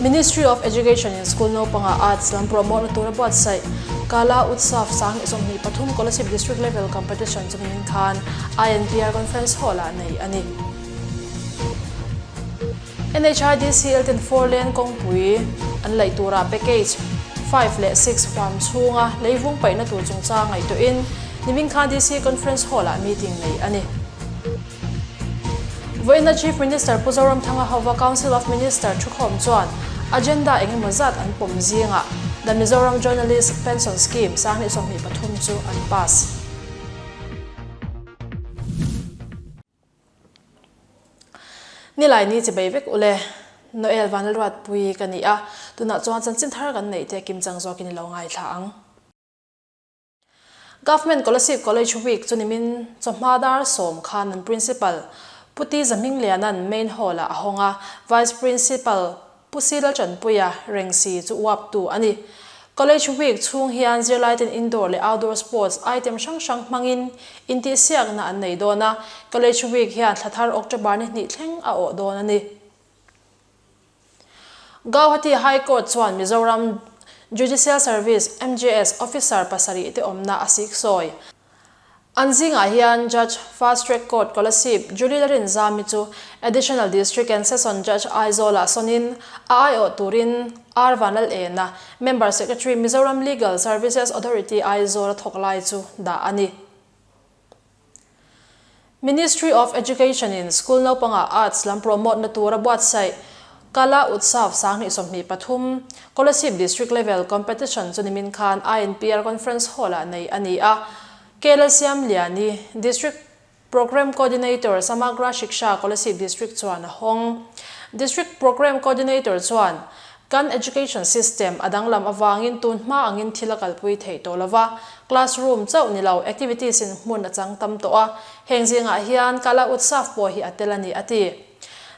Ministry of Education in school naupangah Arts lam promote na tura buatsaih Kala Utsav 2023 Kolasib District Level Competition chu nimin khan INPR Conference Hall-ah nei a ni. NHIDCL ten four lane kawngpui an laih turah package 5 leh 6 huam chhunga leivung paihna tur chungchang ngaihtuahin nimin khan DC Conference Hall-ah meeting nei a ni. Vawiina Chief Minister Pu Zoramthanga hova Council of Minister thukhawm chuan agenda eng emaw zat an pawm zingah The Mizoram Journalist Pension Scheme 2023 chu an pass. Nilai ni chibei vek ule, Noel Vanlalruatpui ka ni a, tunah chuan chanchin thar kan neih te kimchang zawkin i lo ngaithla ang. Government Kolasib College Week chu nimin chawhma dar sawm khan an Principal Pu Ti Zahmingliana'n Main Hall-ah a hawng a, Vice Principal Pu Sila Chanpuia Rengsi chu uaptu a ni. College Week chhung hian zirlaiten indoor leh outdoor sports item hrang hrang hmangin intihsiakna an nei dawn a, College Week hian thla thar October ni hnih thleng a awh dawn a ni. Gauhati High Court chuan Mizoram Judicial Service, MJS, officer pasarih te awmna a sik sawi. An zingah hian Judge, Fast Track Court, Kolasib, Julie Larinzami chu Additional District and Session Judge Aizawlah sawnin a aiawh turin R Vanlalena, Member Secretary, Mizoram Legal Services Authority Aizawl a thawk lai chu dah a ni. Ministry of Education in school naupangah Arts lam promote na tura buatsaih Kala Utsav 2023 Kolasib District Level Competition chu nimin khan INPR Conference Hall-ah nei a ni a. Kela Siamliani, District Programme Coordinator Samagra Shiksha Kolasib District chuan a hawng. District Programme Coordinator chuan Kan education system a danglam avangin tun hma angin thil a kalpui theih tawh lova, classroom chauh ni lo activities in hmun a chang tam tawh a, heng zingah hian Kala Utsav pawh hi a tel a ni a ti.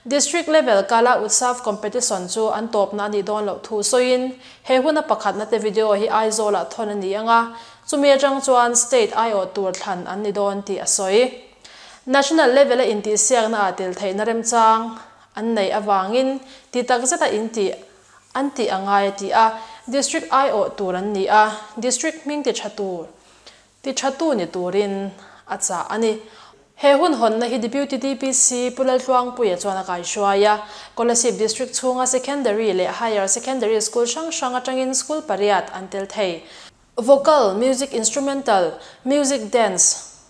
District level Kala Utsav competition chu an tawpna a nih dawn loh thu sawiin he huna pakhatna te video hi Aizawlah thawn a ni ang a, chumi atang chuan state aiawh tur thlan an ni dawn tih a sawi. National level a intihsiakna ah tel theihna remchang An neih avangin ti tak zeta in tih an tih a ngai a ti a, District aiawh tur an ni a, District hming ti tha tur ti tha tu ni turin a chah a ni. He hun hawnna hi Deputy DPC Pu Laltluangpuia chuan a kaihruai a, Kolasib District chhunga Secondary leh Higher Secondary School hrang hrang atangin school pariat an tel thei. Vocal, Music Instrumental, Music Dance,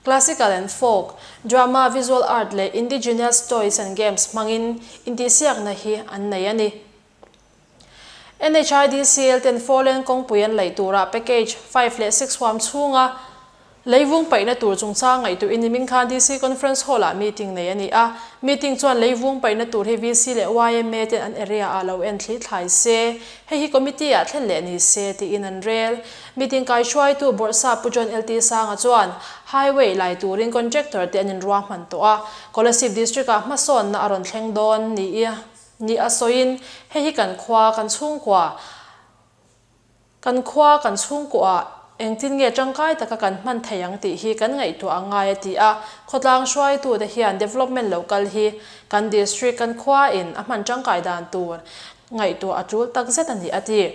Classical and Folk, Drama, Visual Art leh Indigenous Toys and Games hmangin intihsiakna hi an nei a ni. NHIDCL ten four-lane kawngpui an laih turah package 5 leh 6 huam chhunga leivung paihna tur chungchang ngaihtuahin nimin khan DC Conference Hall-ah meeting nei a ni a. Meeting chuan leivung paihna tur hi VC leh yma ten an area-ah lo en thli thlai se, hei hi committee-ah thlen leh ni se tiin an rel. Meeting kaihruaitu Bawrhsa Pu John LT Sanga chuan Highway lai turin contractor te an inruahman tawh a, Kolasib District-ah hmasawnna a rawn thleng dawn ni ni a sawiin hei hi kan khua, kan chhungkua, kan khua, kan chhungkuaah engtin nge tangkai taka kan hman thei ang tih hi kan ngaihtuah a ngai a ti a, khawtlang hruaitute hian development lo kal hi kan district, kan khua in a hman tangkai dan tur ngaihtuah a tul takzet a ni a ti.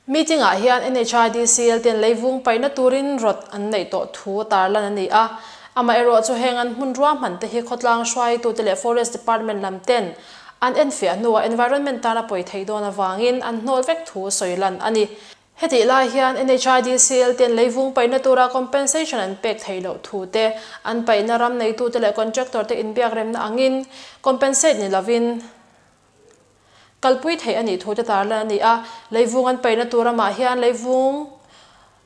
Meeting ah hian NHIDCL ten leivung paihna turin rawt an neih tawh thu tarlan a ni a. Amaherawh chu heng an hmun ruahman te hi khawtlang hruaitute leh Forest Department lam ten an enfiah hnuah environment tana pawi theih dawn avangin an hnawl vek thu sawi lan a ni. Hetih lai hian NHIDCL ten leivung paihna tura compensation an pek theih loh thu te, an paihna ram neitute leh contractor te inbiakremna angin compensate ni lovin, Kalpui theih a nih thu te tarlan a ni a, leivung an paihna tur ramah hian leivung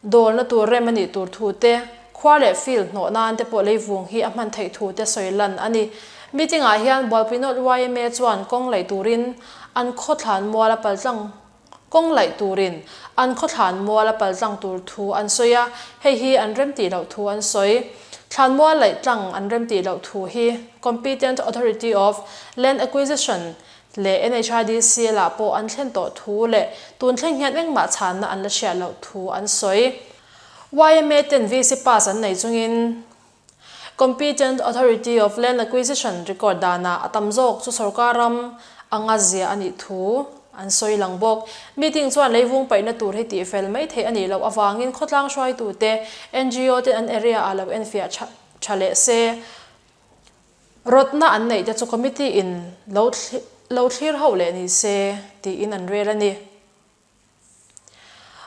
dawlna tur rem a nih tur thu te, khua leh field hnawh nan te pawh leivung hi a hman theih thu te sawi lan a ni. Meeting ah hian Bualpuinawt yma chuan kawng laih turin an khawthlan mual a paltlang kawng laih turin an khawthlan mual a paltlang tur thu an sawi a, hei hi an remtih loh thu an sawi. Thlan mual laih tlang an remtih loh thu hi Competent Authority of Land Acquisition leh NHIDCL ah pawh an thlen tawh thu leh tun thleng hian engmah chhanna an la hriat loh thu an sawi. Yma ten VC pass an nei chungin Competent Authority of Land Acquisition record danah a tam zawk chu sorkar ram anga zia a nih thu. an sawi lang bawk. Meeting chuan leivung paihna tur hi tihfel mai theih a nih loh avangin khawtlang hruaitute, ngo ten an area ah lo enfiah tha tha leh se. Rawtna an neih te chu committee in lo lo thlir ho leh ni se tiin an rel a ni.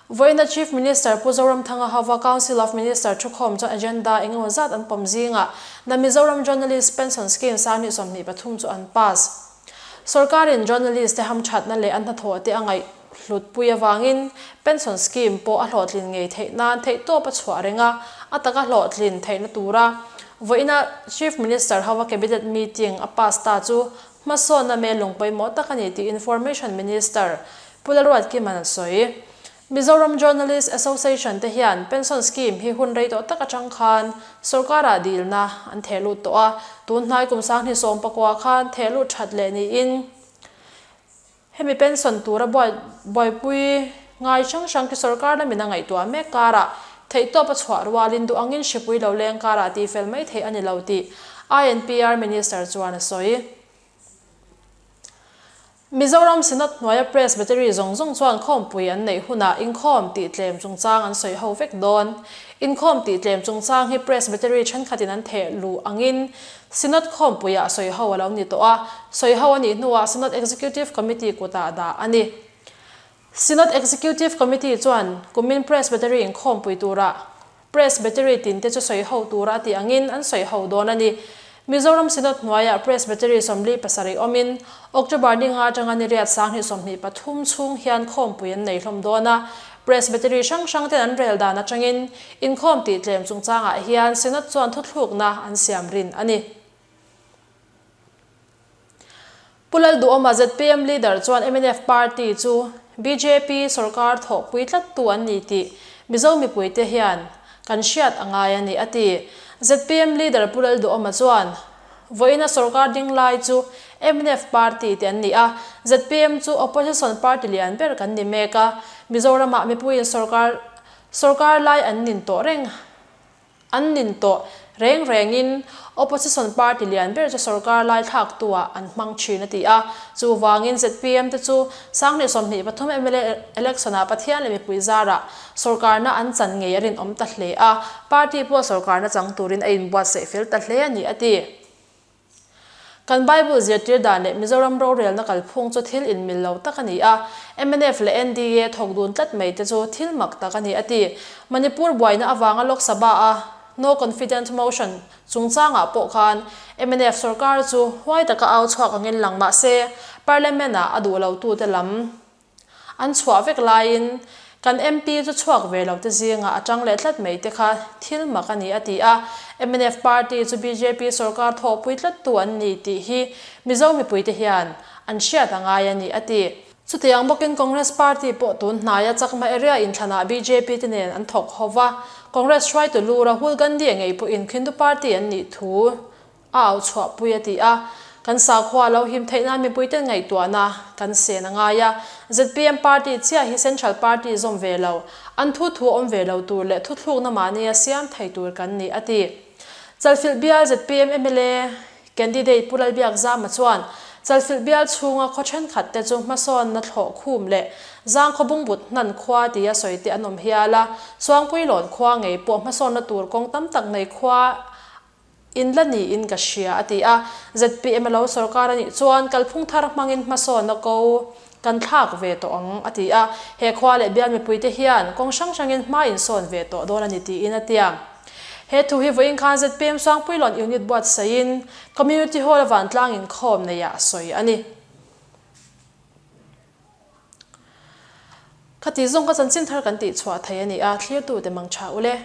Vawiina Chief Minister Pu Zoramthanga hova Council of Minister thukhawm chuan agenda eng emaw zat an pawm zingah na Mizoram Journalist Pension Scheme 2023 chu an pass. Sorkarin journalist te hamthatna leh an hnathawh te a ngaih hlutpui avangin pension scheme pawh a hlawhtlin ngei theih nan theihtawp a chhuah reng a, a taka hlawhtlin theihna tura vawiina Chief Minister hova Cabinet meeting a pass ta chu Hmasawnna mel lung pawimawh tak a ni tih Information Minister Pu Lalruatkima'n a sawi. Mizoram Journalist Association te hian pension scheme hi hun rei tawh tak atang khan sorkarah dilna an theh lut tawh a, tun hnai kum 2019 khan theh lut that leh niin hemi pension tura buaipui ngai hrang hrang khi sorkar lamin a ngaihtuah mek karah theihtawp a chhuah rualin duh angin hripui lo leng karah tihfel mai theih a ni lo tih INPR Minister chuan a sawi. Mizoram Synod hnuaia Presbytery zawng zawng chuan khawmpui an neih hunah inkhawm tih tlem chungchang an sawi ho vek dawn. Inkhawm tih tlem chungchang hi Presbytery thenkhatin an theh luh angin Synod khawmpuiah sawi ho a lo ni tawh a, sawi ho a nih hnuah Synod Executive Committee kutah dah a ni. Synod Executive Committee chuan kumin Presbytery inkhawmpui turah Presbytery tinte chu sawi ho tura a tih angin an sawi ho dawn a ni. Mizoram Synod hnuaiah Presbytery 47 awmin October ni nga atanga ni riat 2023 chhung hian khawmpui an nei hlawm dawn a. Presbytery hrang hrang ten an rel dan atangin inkhawm tih tlem chungchangah hian Synod chuan thuthlukna an siam rin a ni. Pu Lalduhawma zpm leader chuan mnf party chu bjp sorkar thawhpui tlattu an ni tih Mizo mipuite hian kan hriat a ngai a ni a ti. Zpm leader Pu Lalduhawma chuan vawiina sorkar ding lai chu mnf party te an ni a, zpm chu opposition party lian ber kan ni mek a, Mizoramah mipuiin sorkar sorkar lai an nin tawh reng. An nin tawh reng rengin opposition party lian ber chu sorkar lai thlaktu ah an hmang thin a ti a. Chuvangin zpm te chu 2023 mla election ah Pathian leh mipui zarah sorkarna an chan ngei a rinawm ta hle a, party pawh sorkarna chang turin a inbuatsaih fel ta hle a ni a ti. Kan Bible zirtir dan leh Mizoram rorelna kalphung chu thil inmil lo tak a ni a, mnf leh NDA thawk dun tlat mai te chu thil mak tak a ni a ti. Manipur buaina avanga Lok Sabha-a No Confident Motion chungchangah pawh khan mnf sorkar chu huai taka au chhuak angin lang mah se Parliament-ah a duh lotute lam An chhuah vek laiin kan MP chu chhuak ve lo te zingah a tang leh tlat mai te kha thil mak a ni a ti a. Mnf party chu bjp sorkar thawhpui tlattu an ni tih hi Mizo mipuite hian an hriat a ngai a ni a ti. Chutiang bawkin Congress party pawh tun hnaia Chakma area inthlanah bjp te nen an thawk ho va, Congress hruaitu lu Rahul Gandhi a ngei pawhin Hindu party an nih thu A au chhuahpui a ti a, kan sakhua lo him theih nan mipuiten ngaihtuahna kan sen a ngai a. Zpm party chiah hi Central party zawm ve lo, an thu thu awm ve lo tur leh thuthlukna mahnia siam thei tur kan ni a ti. Chalfilh bial zpm mla candidate Pu Lalbiakzama chuan Chalfilh bial chhunga khaw thenkhat te chu hmasawnna thlawh khum leh zangkhaw bungbut hnan khua tia sawi te an awm hial a, Suangpuilawn khua ngei pawh hmasawnna tur kawng tam tak nei khua In la niin ka hria, a ti a. Zpm a lo sorkar a nih chuan kalphung thar hmangin hmasawnna ko kan thlak ve tawh ang, a ti a. He khua leh bial mipuite hian kawng hrang hrangin hma insawn ve tawh dawn a ni tiin a tia. He thu hi vawiin khan zpm Suangpuilawn Unit buatsaihin Community Hall a vantlang inkhawm neiah a sawi a ni. Khati zawng ka chanchin thar kan tihchhuah thei a ni a, thlirtute mang tha ule.